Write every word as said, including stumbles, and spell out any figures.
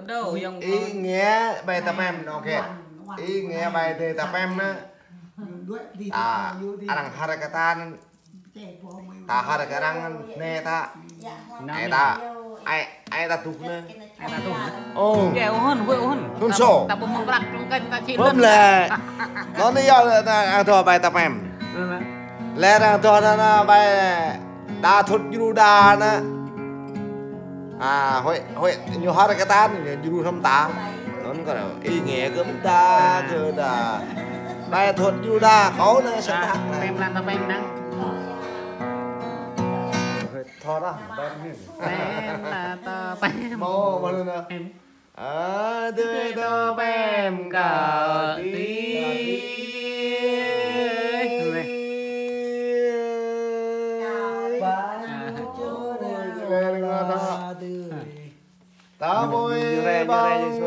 kơ đô, yŏng Ý nghĩa bài tập em, ok. Ý nghĩa bài tập em anŭn. Ta, arăng hơr kơ ta anŭn. Ta hơr kơ arăng anŭn, nê ta. Ai ta. Ai, ai ta duk anŭn. Ai ta duk anŭn. Ơ. Kơ ôh hơ̆n, wơ̆t ôh hơ̆n. Anŭn sô. Ta, ta ƀu mơ̆ng prăk trong kênh ta či lŏn. Bơm lĕ. Anŭn anai yơh ta, ta dŏ bài tập em. Lĕ arăng dŏ anŭn, anŭn bài đa thut djru đa anŭn. À, hơi, hơi, ñu hơr kơ ta, ñu djru hrŏm ta. Anŭn kơ ý nghĩa kơ ta, kơ ta. Bài thut djru đa, kâo anŭn sơnăk anŭn. Pem lan ta pem năng. Hơi, thot ah, pem anŭn. Pem lan ta pem. Mơ̆, mơ̆ anŭn. Pem. Adơi ta pem kơ ti. Ba. Ta ƀuh ba.